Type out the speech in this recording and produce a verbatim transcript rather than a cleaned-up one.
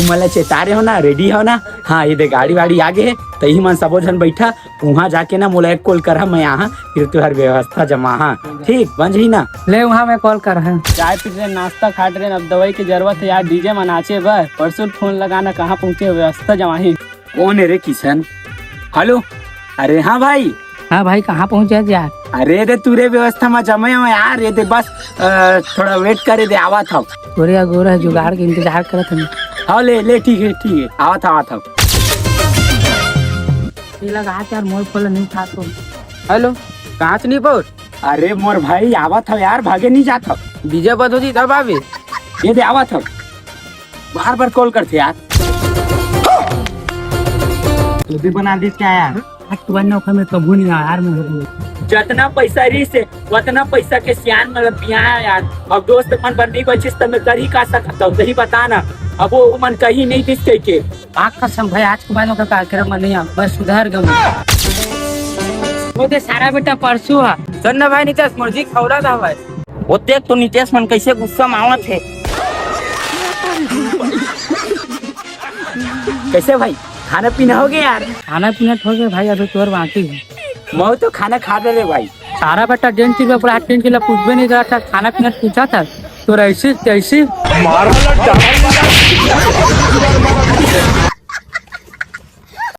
तुमन ला चेतारे हो ना, रेडी हो ना? हाँ, ये दे गाड़ी वाड़ी आ गे हे, तही मन सबो झन बैठा, उहाँ जाके ना मोला एक कॉल करहा, मैं आहा, फिर तुहर व्यवस्था जमाहा। ठीक, बन जही ना? ले उहाँ मैं कॉल करहा। चाय पी रे, नाश्ता खा रे, अब दवाई के जरूरत हे यार, डीजे म नाचे बर। परसों फोन लगाना, कहाँ पहुँचे, व्यवस्था जमाही। कौन है रे किशन? हेलो, अरे हाँ भाई। हाँ भाई, कहाँ पहुँचे यार? अरे दे, तुरे व्यवस्था म जमे हो यार, ये दे बस अ, थोड़ा वेट करे दे, आवत हव। तोरे अगोरा जुगाड़ के इंतजार करत हन। हाँ, ले, ले, ठीक है, ठीक है, आवत हव, आवत हव। ये लगा यार, मोर फोन नहीं उठा तो। हेलो, कहाँ से नहीं बोल? अरे मोर भाई, आवत हव यार, भागे नहीं जात हव। डीजे बंद होती तब आवे। ये दे, आवत हव। बार बार कॉल करथे यार। तू भी बना दीस क्या यार? आज के बाद नौकर में कभू नहीं आया यार, मैं। जतना पैसा रहिस हे, वतना पैसा के सियान मतलब बिया यार। अब दोस्त मन बर नहीं बचिस त मैं कर ही का सकत हूँ, सही बता ना। अब वो मन कहीं नहीं दिस कह के। आग कसम भाई, आज के बाद नौकर कार्यक्रम में नहीं आऊँ, बस सुधर गए। वो दे सारा बेटा परसों है। सुन ना भाई नितेश, मुर्जी खौला था भाई। वो देख तो नितेश मन कैसे गुस्सा में आवत हे। कैसे भाई, खाना पीना हो गया यार? खाना पीना हो गया भाई, अभी तोर बाकी है। मैं तो खाना खा ले रे भाई। सारा बेटा डेढ़ किलो पूरा तीन किलो पूछबे नहीं करा था, खाना पीना पूछा था तो ऐसे तैसे।